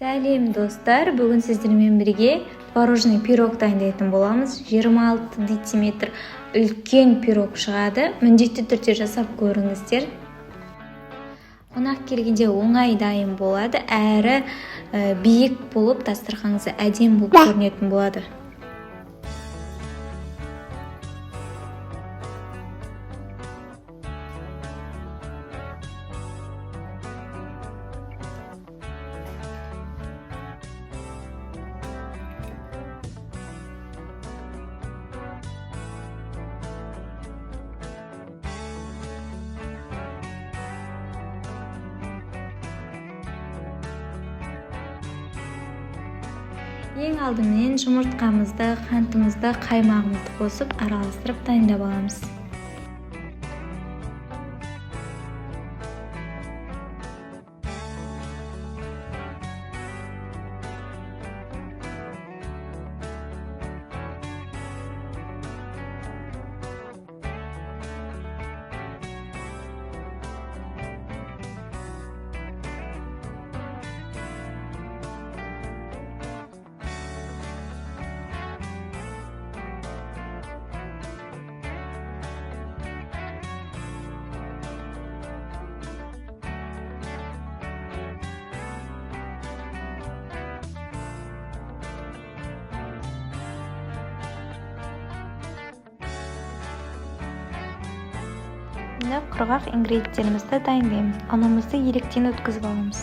Сәлем, достар! Бүгін сіздермен бірге творожный пирог дайындайтын боламыз. 26 дециметр үлкен пирог шығады. Міндетті түрде жасап көріңіздер. Қонақ келгенде оңай дайын болады, әрі биік болып, дастарханыңыз әдемі болып көрінетін болады. Ең алдымен жұмыртқамызды, қантымызды, қаймағымызды қосып, араластырып дайындап аламыз. Енді құрғақ ингредиенттерімізді дайындаймыз. Ұнымызды електен өткізіп аламыз.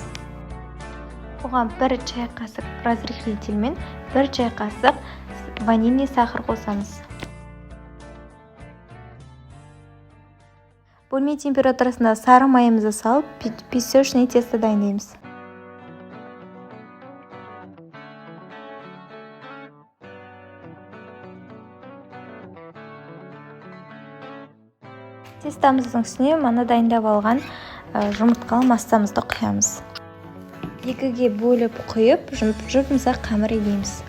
Оған 1 чай қасық разрыхлитель мен 1 чай қасық ванильный сахар қосамыз. Бөлме температурасында сары майымызды салып, песочный тесто дайындаймыз. Тестамыздың үстіне мана дайындап алған жұмыртқалы массамызды құямыз. Екіге бөліп құйып, жұп-жұмсақ қамыр илейміз.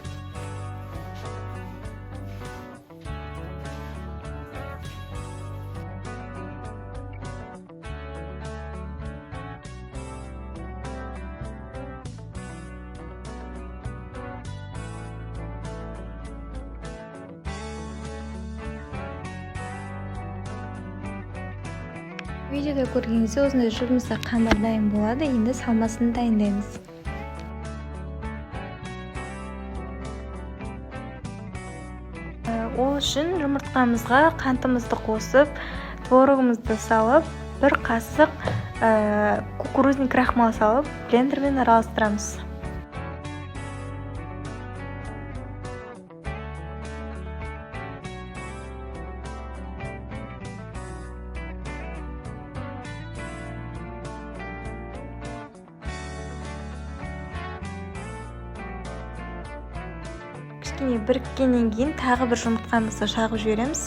Видеода көргеніңіздей, осындай жұп-жұмсақ қамыр дайын болады. Енді салмасын дайындаймыз. Ол үшін жұмыртқамызға қантымызды қосып, творогымызды салып, 1 қасық кукурузный крахмал салып, блендермен араластырамыз. Кішкене біріккеннен кейін тағы бір жұмыртқамызды шағып жібереміз.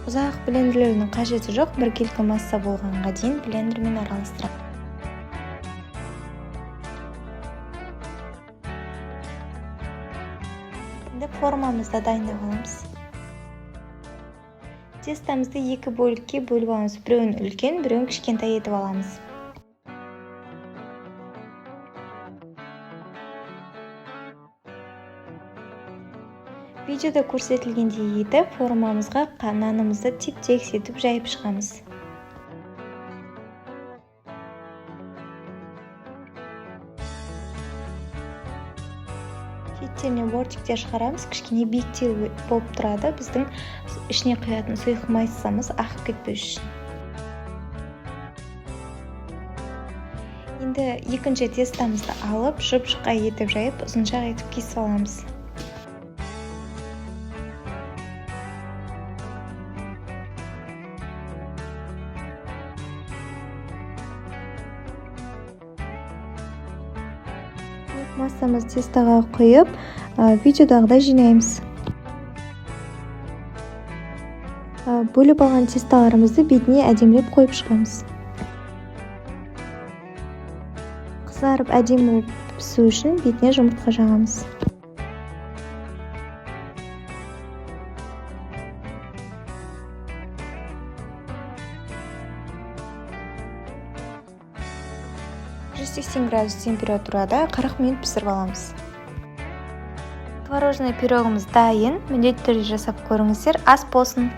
Ұзақ блендерлеудің қажеті жоқ, біркелкі масса болғанға дейін блендермен араластырамыз. Енді формамызды дайындап аламыз. Тестамызды екі бөлікке бөліп аламыз. Біреуін үлкен, біреуін кішкентай етіп аламыз. Видеода көрсетілгендей етіп формамызға нанымызды теп-тегіс етіп жайып шығамыз. Шеттеріне бортиктер шығарамыз, кішкене биіктеу болып тұрады, біздің ішіне құятын сұйық массамыз ағып кетпеу үшін. Енді екінші тестамызды алып, жұп-жұқа етіп жайып, ұзыншақ етіп кесіп аламыз. Массамызды тестаға құйып, видеодағыдай жинаймыз. Бөліп алған тесталарымызды бетіне әдемілеп қойып шығамыз. Қызарып әдемі болып пісу үшін бетіне жұмыртқа жағамыз. 180 градус температурада 40 минут пісіріп аламыз. Творожный пирогымыз дайын. Міндетті түрде жасап көріңіздер. Ас болсын!